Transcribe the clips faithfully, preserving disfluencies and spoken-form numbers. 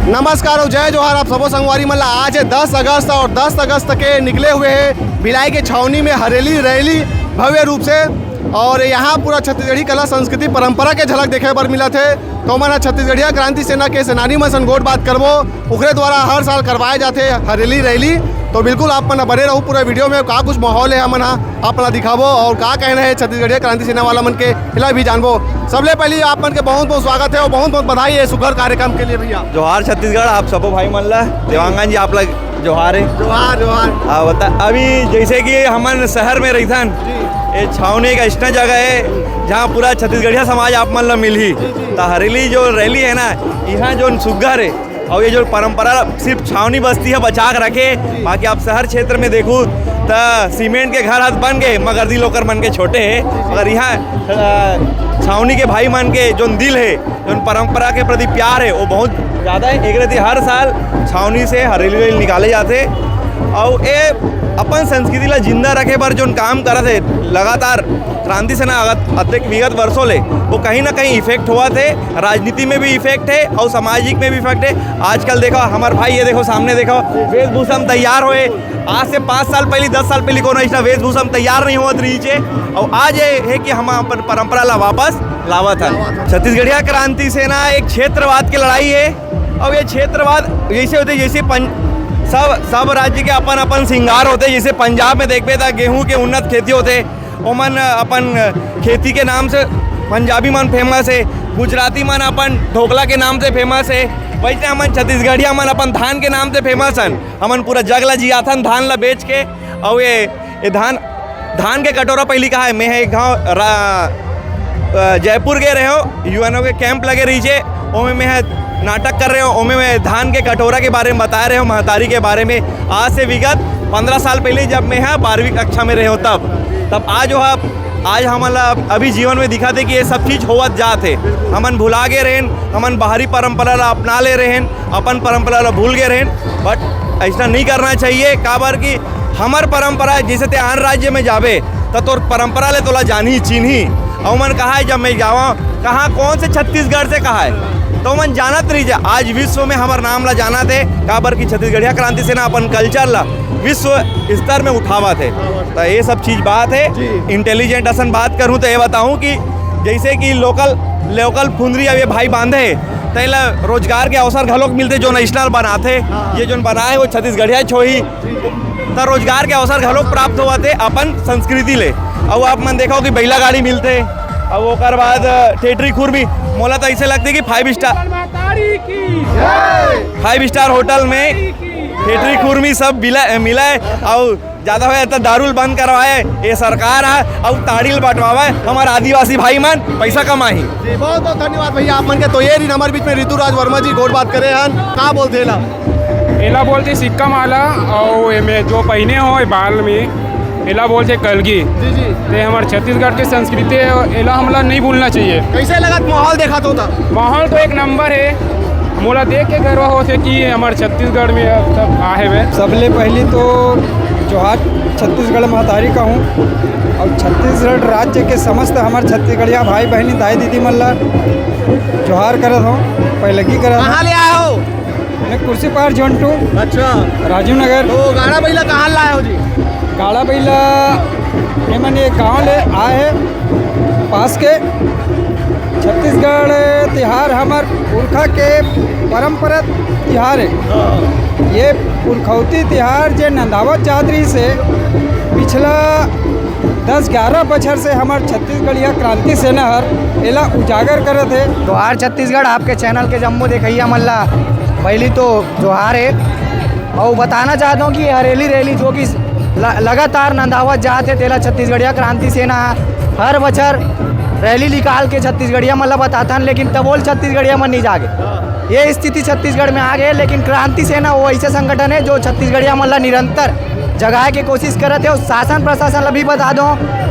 नमस्कार और जय जोहार आप सबो संगवारी मन ला। आज है दस अगस्त और दस अगस्त के निकले हुए हैं भिलाई के छावनी में हरेली रैली भव्य रूप से। और यहाँ पूरा छत्तीसगढ़ी कला संस्कृति परंपरा के झलक देखे बर मिलत हे। तो हमन ह छत्तीसगढ़िया क्रांति सेना के सेनानी मन सन गोठ बात करबो, ओकरे द्वारा हर साल करवाए जाथे हरेली रैली। तो बिल्कुल आप मन बने रहू पूरा वीडियो में, का कुछ माहौल है हमन ह आप ला दिखाबो और का कहना है छत्तीसगढ़िया क्रांति सेना वाला मन के, एला भी जानबो। सबले पहले आप मन के बहुत बहुत स्वागत है और बहुत बहुत बधाई है सुघर कार्यक्रम के लिए भैया। जोहार छत्तीसगढ़, आप सबो भाई मन ला। देवांगन जी, आप ला जोहार है। जोहार, जोहार। आ, बता, अभी जैसे कि हमन शहर में रहिथन, जी। ये छावनी एक ऐसना जगह है जहाँ पूरा छत्तीसगढ़िया समाज आप मन ला मिलही। जी, जी। तो हरेली जो रैली है ना, यहाँ जो सुघर है और ये जो परंपरा सिर्फ छावनी बस्ती है बचा के रखे, जी। बाकी आप शहर क्षेत्र में देखू तो सीमेंट के घर हाथ बन गए, मगर दिल ओकर मन के छोटे है। मगर यहाँ अ, छावनी के भाई मन के जो दिल है, जो परंपरा के प्रति प्यार है, वो बहुत ज़्यादा है। एक रहती हर साल छावनी से हरेली रैली निकाले जाते और ये अपन संस्कृति ला जिंदा रखे बर जो काम करत है लगातार क्रांति सेना अगत-, अतेक विगत वर्षों ले, वो कहीं ना कहीं इफेक्ट हुआ थे। राजनीति में भी इफेक्ट है और सामाजिक में भी इफेक्ट है। आजकल देखो हमारे भाई, ये देखो सामने देखो, वेशभूषा में तैयार हुए। आज से पाँच साल पहले, दस साल पहले कोनो ऐसा वेशभूषा में तैयार नहीं होत रही थे। और आज ये है कि हम अपन परंपरा ला वापस लावत हन। छत्तीसगढ़िया क्रांति सेना एक क्षेत्रवाद की लड़ाई है। और ये क्षेत्रवाद जैसे होते, जैसे पं-, सब सब राज्य के अपन अपन श्रृंगार होते। जैसे पंजाब में देखबे त गेहूं के उन्नत खेती होते, ओमन अपन खेती के नाम से पंजाबी मन फेमस है, गुजराती मन अपन ढोकला के नाम से फेमस है। वैसे हमन छत्तीसगढ़िया मन अपन धान के नाम से फेमस हन। हमन पूरा जग ला जियाथन धान ला बेच के। और ये, ये धान धान के कटोरा पहली कहा है। मैं एक गाँव रा-, अ, जयपुर गए रहे हो, यूएनओ के कैंप लगे रही छे, ओमे मैं नाटक कर रहे हो, ओमे मैं धान के कटोरा के बारे में बता रहे हो, महतारी के बारे में। आज से विगत पंद्रह साल पहले जब मैं यहाँ बारहवीं कक्षा में रहे हो तब, तब आज वो, आज हमला अभी जीवन में दिखा दे कि ये सब चीज होवत जात है। हमन भुला गए रहेन, हमन बाहरी परंपरा ला अपना ले रहेन, अपन परंपरा ला भूल गए रहेन। बट ऐसा नहीं करना चाहिए, काबर कि हमर परंपरा है, जैसे ते आन राज्य में जाबे त तोर परंपरा ले तोला जानही चिन्ही। और मन कहा है जब मैं जावा कहाँ कौन से छत्तीसगढ़ से कहा है, तो मन जानत रही जा। आज विश्व में हमर नाम ला जाना थे, काबर कि छत्तीसगढ़िया क्रांति सेना अपन कल्चर ला विश्व स्तर में उठावा थे। तो ये सब चीज बात है। जी। इंटेलिजेंट असन बात करूँ तो ये बताऊँ कि जैसे कि लोकल लोकल फुंदरी अब ये भाई बांधे, तेला रोजगार के अवसर घलोक मिलते, जो नेशनल बनाते, हाँ। ये जोन बनाए वो छत्तीसगढ़िया छोही, तो रोजगार के अवसर घलोक प्राप्त होवत हे अपन संस्कृति ले। अउ आप मन देखो कि बैला गाड़ी मिलते, अउ ओकर बाद ठेठरी खुरमी, मोला तो ऐसे लगते कि five star, five star hotel में ठेठरी खुरमी सब मिला मिला है। अउ ज्यादा होय त दारू ल बंद करवाए ये सरकार ह, अउ ताड़ी ल बंटवावे हमर आदिवासी भाई मन पैसा कमाही। जी, बहुत बहुत धन्यवाद भैया आप मन के। तो ये रहिन हमर बीच में ऋतुराज वर्मा जी, गोठ बात करे हन, का बोलथे एला? एला बोलथे सिक्का माला, अउ एमे जो पहिने हो ए बाल में, एला बोलथे कलगी। जी, जी। ते हमर छत्तीसगढ़ के संस्कृति हे, एला हमला नहीं भूलना चाहिए। कैसे लगत माहौल देखत हो त? माहौल तो एक नंबर हे, मोला देख के गर्व होथे कि हमर छत्तीसगढ़ में अब सब आहे बे। सबले पहली तो जोहार छत्तीसगढ़ महतारी कहूँ, अउ छत्तीसगढ़ राज्य के समस्त हमर छत्तीसगढ़िया भाई बहनी, दाई दीदी मन ला जोहार करत हूँ, पैलगी करत हूँ। कहाँ ले आए हो? मैं कुर्सीपार झोंटू। अच्छा। राजू नगर। तो गाड़ा बैला कहाँ लाए हो जी? गाड़ा बैला ये मन ये गाँव ले आए हे पास के। छत्तीसगढ़ तिहार हमर पुरखा के परंपरा तिहार हे। ये पुरखौती तिहार जे नंदावत जात रहिस हे पिछला दस ग्यारह बछर से हमर छत्तीसगढ़िया क्रांति सेना हर एला उजागर करत हे। जोहार छत्तीसगढ़, आपके चैनल के जम्मो देखइया मन ला पहली तो जोहार हे। अउ बताना चाहत हूँ कि हरेली रैली जो कि ल-, लगातार नंदावत जात हे, तेला छत्तीसगढ़िया क्रांति सेना हर बछर रैली निकाल के छत्तीसगढ़िया मन ला बताथन, लेकिन तबो ले छत्तीसगढ़िया मन नहीं जागे। ये स्थिति छत्तीसगढ़ में आ गए, लेकिन क्रांति सेना वो ऐसे संगठन हे जो छत्तीसगढ़िया मन ला निरंतर जगाए के कोशिश करत हे। अउ शासन प्रशासन ला भी बता दो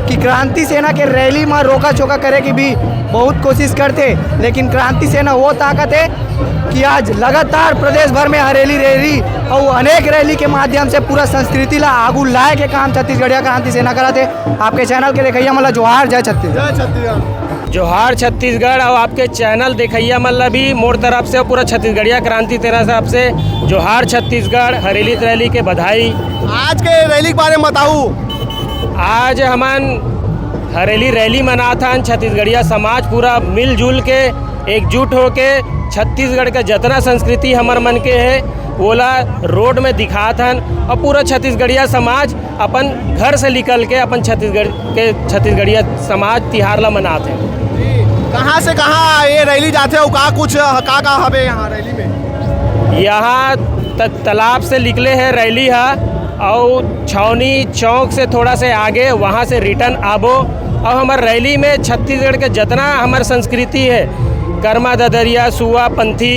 कि क्रांति सेना के रैली में रोका छोका करे की भी बहुत कोशिश करथे, लेकिन क्रांति सेना वो ताकत हे कि आज लगातार प्रदेश भर में हरेली रैली अउ अनेक रैली के माध्यम से पूरा संस्कृति ला आगू लाए के काम छत्तीसगढ़िया क्रांति सेना करत हे। आपके चैनल के देखइया मन ला जोहार, जय छत्तीसगढ़। जय छत्तीसगढ़। जोहार छत्तीसगढ़, और आपके चैनल देखइया मन ला भी मोर तरफ से और पूरा छत्तीसगढ़िया क्रांति सेना तरफ से जोहार छत्तीसगढ़, हरेली रैली के बधाई। आज के रैली के बारे में बताऊ। आज हमन हरेली रैली मनात हन, छत्तीसगढ़िया समाज पूरा मिलजुल के, एकजुट होके, छत्तीसगढ़ के जतना संस्कृति हमर मन के हे, ओला रोड में दिखात हन, और पूरा छत्तीसगढ़िया समाज अपन घर से निकल के अपन छत्तीसगढ़ के, छत्तीसगढ़िया समाज तिहार ला मनात हे। कहाँ से कहाँ ये रैली जाथे अउ का कुछ, का का हवे यहाँ रैली में? यहाँ त-, तालाब से निकले हे रैली हा, अउ छावनी चौक से थोड़ा से आगे, वहाँ से रिटर्न आबो। अउ हमर रैली में छत्तीसगढ़ के जतना हमर संस्कृति हे, कर्मा ददरिया, सुआ पंथी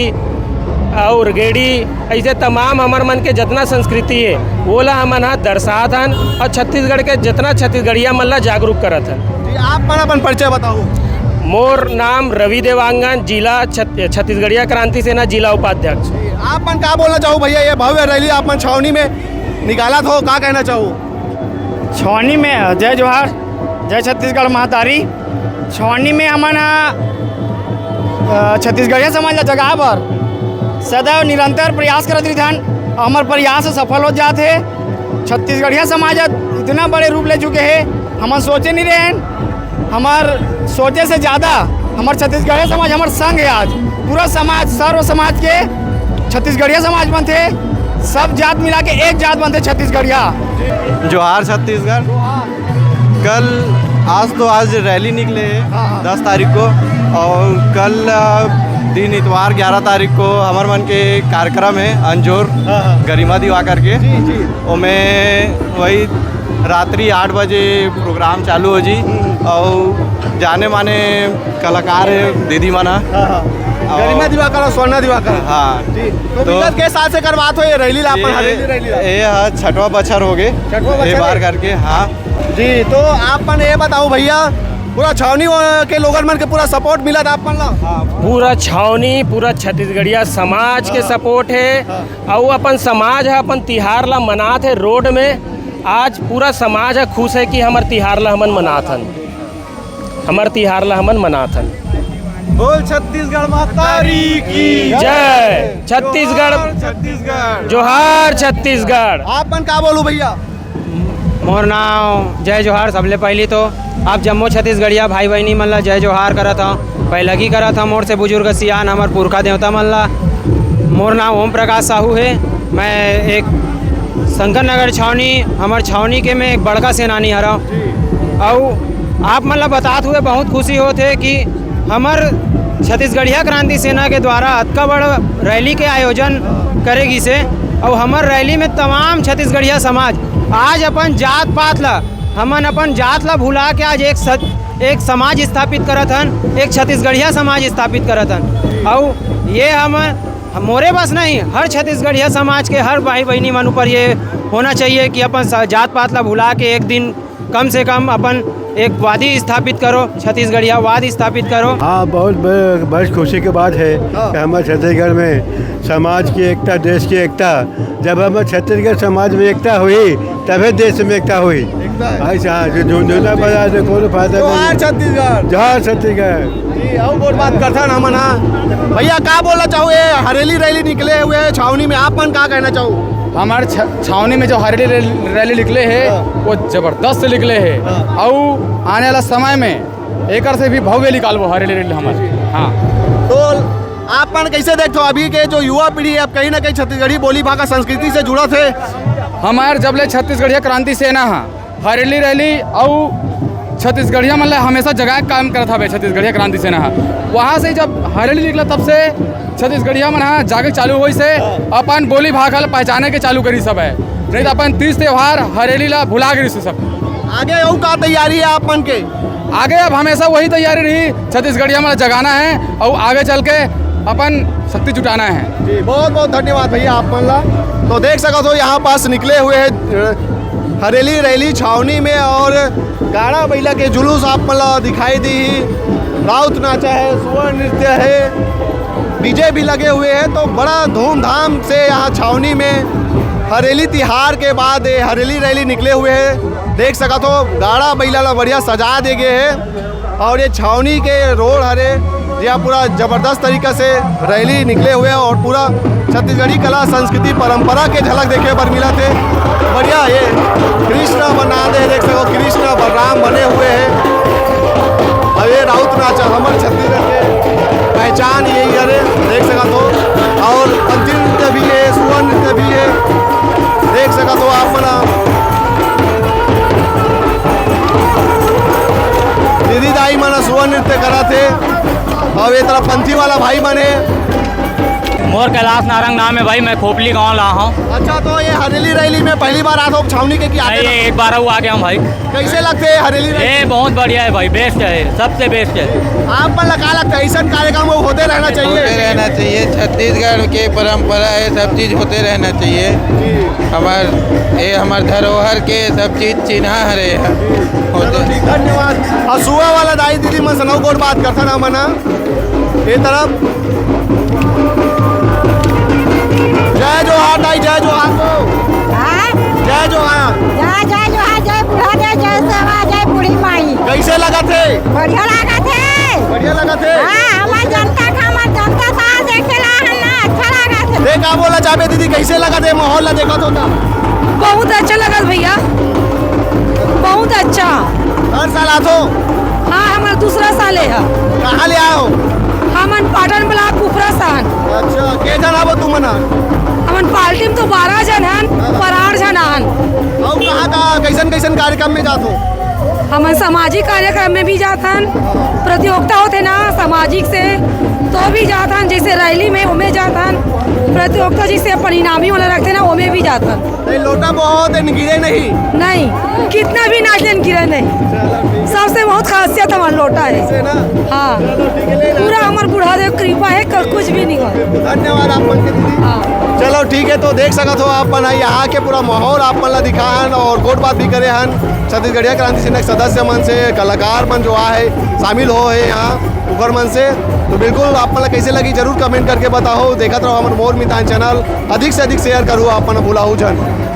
अउ गेड़ी, ऐसे तमाम हमर मन के जतना संस्कृति हे, वो ला हमन ह दर्शात हन अउ छत्तीसगढ़ के जतना छत्तीसगढ़िया मन ला जागरूक करत हन। जी, आप मन अपन परिचय बताओ। मोर नाम रवि देवांगन, जिला छत-, छत्तीसगढ़िया क्रांति सेना जिला उपाध्यक्ष। जी, आप मन का बोलना चाहो भैया, ये भव्य रैली आप मन छावनी में निकालत हो, का कहना चाहो? छावनी में, जय जोहार, जय छत्तीसगढ़ महतारी। छावनी में हमन ह, अ, छत्तीसगढ़िया समाज ला जगाए बर सदैव निरंतर प्रयास करत रहिथन। हमर प्रयास सफल हो जात हे। छत्तीसगढ़िया समाज ह इतना बड़े रूप ले चुके हे, हमन सोचे नहीं रहेन। हमर सोचे से ज्यादा हमर छत्तीसगढ़िया समाज हमर संग हे। आज पूरा समाज, सर्व समाज के छत्तीसगढ़िया समाज बनथे, सब जात मिला के एक जात बनथे छत्तीसगढ़िया। जोहार छत्तीसगढ़। कल, आज तो, आज रैली निकले हे हाँ, हाँ। दस तारीख को, और कल, अ, दिन इतवार ग्यारह तारीख को हमर मन के कार्यक्रम हे अंजोर हाँ, हाँ। गरिमा दिवाकर के। जी, जी। ओमे वही रात्रि आठ बजे प्रोग्राम चालू हो जी, हम्म। और जाने माने कलाकार हे दीदी मन ह। हाँ, हाँ। और गरिमा दिवाकर और स्वर्णा दिवाकर। हाँ। जी। तो तो विगत के साल से करवात हो ये रैली ला, अपन ये, हरेली रैली ला? ये ह छठवां बछर हो गे। छठवां बछर ये बार हे? करके, हाँ। जी, तो आप मन ये बताओ भैया, पूरा छावनी के लोगन मन के पूरा सपोर्ट मिलत आप मन ला? हाँ। पूरा छावनी, पूरा छत्तीसगढ़िया समाज के हाँ। सपोर्ट हे। हाँ। अउ अपन समाज ह अपन तिहार ला मनात हे रोड में। आज पूरा समाज ह खुश हे कि हमर तिहार ला हमन मनात हन, हमर तिहार ला हमन मनात हन। बोल छत्तीसगढ़ महतारी की जय। छत्तीसगढ़। जोहार छत्तीसगढ़। जोहार छत्तीसगढ़। आप मन का बोलू भैया? मोर नाम जय जोहार। सबले पहली तो आप जम्मो छत्तीसगढ़िया भाई बहिनी मन ला जय जोहार करत हव, पैलगी करत हव मोर से बुजुर्ग सियान हमर पुरखा देवता मन ला। मोर नाम ओम प्रकाश साहू हे। मैं एक शंकर नगर छावनी, हमर छावनी के मैं एक बड़का सेनानी हरव। अउ आप मन ला बतात हुए बहुत खुशी होत हे कि हमर छत्तीसगढ़िया क्रांति सेना के द्वारा अतका बड़ रैली के आयोजन करे गिस हे। अउ हमर रैली में तमाम छत्तीसगढ़िया समाज आज अपन जात पात ला, हमन अपन जात ला भुला के आज एक सत-, एक समाज स्थापित करत हन, एक छत्तीसगढ़िया समाज स्थापित करत हन। अउ ये हम, हम मोरे बस नहीं, हर छत्तीसगढ़िया समाज के हर भाई बहिनी मन ऊपर ये होना चाहिए कि अपन स-, जात पात ला भुला के एक दिन कम से कम अपन एक वादी स्थापित करो, छत्तीसगढ़िया वाद स्थापित करो। हाँ, बहुत ब-, बहुत खुशी के बात है हाँ। कि हमारे छत्तीसगढ़ में समाज की एकता, देश की एकता, जब हमारे छत्तीसगढ़ समाज में एकता हुई, तभी देश में एकता हुई। एकता है। ऐसा हाँ, जो झुंझुना बजा दे, कोनो फायदा जोहार नहीं। छत्तीसगढ़। जोहार छत्तीसगढ़। जी, अउ गोठ बात करथन हमन, हाँ। भैया, का बोलना चाहो, ये हरेली रैली निकले हुए हैं छावनी में, आप मन का कहना चाहो? हमारे छ-, छावनी में जो हरेली रैल-, रैली निकले हे, हाँ। वो जबरदस्त निकले हे। हाँ। अउ आने वाला समय में एकर से भी भव्य निकालबो हरेली रैली हमर। हाँ। तो आप मन कैसे देखथो अभी के जो युवा पीढ़ी है, अब कहीं ना कहीं छत्तीसगढ़ी बोली भाखा संस्कृति से जुड़त हे? हमार जब ले छत्तीसगढ़िया क्रांति सेना हा हरेली रैली अउ छत्तीसगढ़िया मन ला हमेशा जगाए के काम करत हवे छत्तीसगढ़िया क्रांति सेना हा। वहाँ से जब हरेली निकला तब से छत्तीसगढ़िया मन हा जागे चालू होइस हे, अपन बोली भाखा ला पहचाने के चालू करिस हवे। नहीं तो अपन तीज त्योहार हरेली ला भुला गिरिस हे सब। आगे अउ का तैयारी है आप मन के? आगे अब हमेशा वही तैयारी रही, छत्तीसगढ़िया मन ला जगाना है अउ आगे चल के अपन शक्ति जुटाना है। जी, बहुत बहुत धन्यवाद भैया आप मन ला। तो देख सकत हो यहाँ पास निकले हुए हैं, अ, हरेली रैली छावनी में और गाड़ा बइला के जुलूस आप मन ला दिखाई दी। राउत नाचा है, सुअर नृत्य है, डीजे भी लगे हुए हैं। तो बड़ा धूमधाम से यहाँ छावनी में हरेली तिहार के बाद ये हरेली रैली निकले हुए हैं। देख सकत हो गाड़ा बइला ला बढ़िया सजा दे गए है। और ये छावनी के रोड हरे, यहाँ पूरा जबरदस्त तरीका से रैली निकले हुए और पूरा छत्तीसगढ़ी कला, संस्कृति, परंपरा के झलक देखे बर मिलत हे। बढ़िया, ये कृष्ण बना दे, देख सको कृष्ण बलराम बने हुए हैं। और ये राउत नाच हमर छत्तीसगढ़ के पहचान यही हरे, देख सकत हो। और पंथी नृत्य भी है, सुवन नृत्य भी है, देख सकत हो आप मन। दीदी दाई मन सुवन नृत्य करत हे। और ये तरफ पंथी वाला भाई मन हे। मोर कैलाश नारंग नाम है भाई, मैं खोपली गांव ला हूँ। अच्छा, तो ये हरेली रैली में पहली बार आत हो छावनी के कि आते नहीं, ये रहो? एक बार अउ आ गया हूँ भाई। कैसे लगते हैं हरेली रैली? ये बहुत बढ़िया है भाई, बेस्ट है, सबसे बेस्ट है। आप मन ला का लगता है, ऐसा कार्यक्रम वो होते रहना चाहिए? होते रहना चाहिए। छत्तीसगढ़ के परंपरा है, सब चीज होते रहना चाहिए। जी। हमार, ये हमार धरोहर के सब चीज चिन्हा हरे है। चलो ठीक, धन्यवाद। और सुआ वाला दाई दीदी मन से नौ गोट बात करता ना मना। ये तरफ। जय जोहार दाई, जय जोहार को। हाँ? जय जोहार। जय, जय जोहार, जय बूढ़ा, जय, जय सेवा, जय बूढ़ी माई। कैसे लगत हे? बढ़िया लागत हे। बढ़िया लगत हे। हाँ, हमार जनता का, हमार जनता साथ देखे ला है ना, अच्छा लागत हे। देख, आप बोला चाहबे दीदी, कैसे लगत हे माहौल ला देखत हो का? बहुत अच्छा लगत भैया, बहुत अच्छा। हर साल आथो? हाँ, हमार दूसरा साल है। कहाँ ले आए हो? हमन पाटन ब्लॉक कुफरा से हन। अच्छा, के झन आबो तुमन ह? हमन पार्टी में तो बारह झन हन, पर आठ झन हन। अउ कहाँ, कहाँ, कैसन, कैसन कार्यक्रम में जात हो? हमन सामाजिक कार्यक्रम में भी जात हन, प्रतियोगिता होथे ना सामाजिक से, तो भी जात हन, जैसे रैली में ओमे जात हन, प्रतियोगिता जैसे अपन इनामी वाला रखथे ना, ओमे भी जात हन। नहीं, लोटा बहुत है, गिरे नहीं। नहीं, कितना भी नाच लेन, गिरे नहीं। चलो, ठीक है। सबसे बहुत खासियत हमार लोटा है। ऐसे ना? हाँ। चलो, ठीक है, ले ला। पूरा हमार बूढ़ा देव कृपा है, क-, कुछ भी नहीं हुआ। धन्यवाद आप मन के दीदी। हाँ। चलो, ठीक है, तो देख सकत हो आप मन ह, यहाँ के पूरा माहौल आप मन ला दिखा हन और गोठ बात भी करे हन छत्तीसगढ़िया क्रांति सेना के सदस्य मन से, कलाकार मन जो आए हे, शामिल हो हे यहाँ, ओकर मन से। तो बिल्कुल आप मन ला कैसे लगी, जरूर कमेंट करके बताओ। देखत रहो हमर मोर मितान चैनल, अधिक से अधिक शेयर करू, आप मन भुलाहू झन।